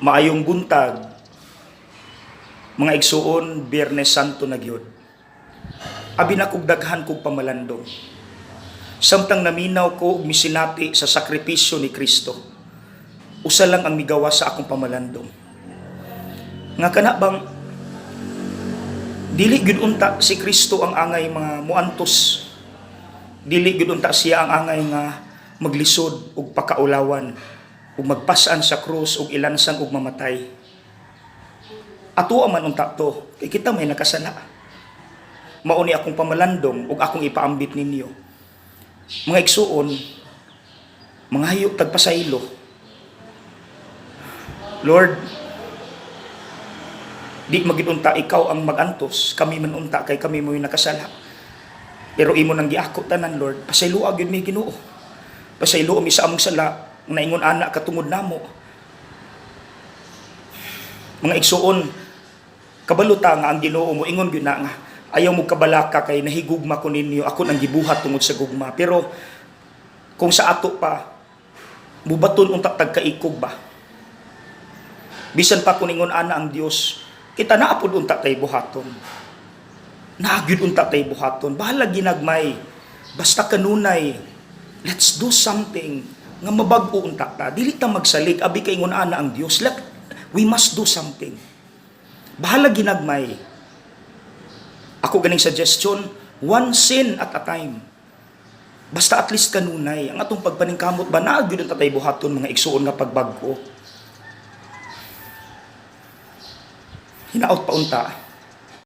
Maayong buntag, mga igsuon. Biyernes Santo na gyud. Abi na kog daghan kog pamalandong. Samtang naminaw ko og misinati sa sakripisyo ni Kristo, usa lang ang migawa sa akong pamalandong. Nga kana bang dili gyud unta si Kristo ang angay mga muantos. Dili gyud unta siya ang angay nga maglisod ug pakaulawan ug magpasan sa krus ug ilansang ug mamatay. Ato man unta to kay kita may nakasala. Mao ni akong pamalandong ug akong ipaambit ninyo. Mga igsuon, mangayo tag pasaylo. Lord, di man gyud unta ikaw ang magantos, kami man unta kay kami mo'y nakasala. Pero imo nang giako tanan, Lord, pasayloa gyud mi, Ginoo. Pasayloa mi sa among sala, naingon ana katungod namo. Mga igsuon, kabalo ta nga ang Ginoo mo ingon gyud na nga ayaw mo kabalaka kay nahigugma ko ninyo, ako nang gibuhat tungod sa gugma. Pero kung sa ato pa mubaton unta tag kaikog ba? Bisan pa kung ingon ana ang Dios, kita naa pod unta tay buhaton. Naa gyud unta tay buhaton. Bahala ginagmay. Basta kanunay, let's do something nga mabag-o unta ta. Dili ta magsalig abi kay ingon ana ang Dios. We must do something. Bahala ginagmay. Ako ganing suggestion, one sin at a time. Basta at least kanunay ang atong pagpaningkamot ba, naa gyud unta tay buhaton, mga igsuon, nga pagbag-o. Hinaot pa unta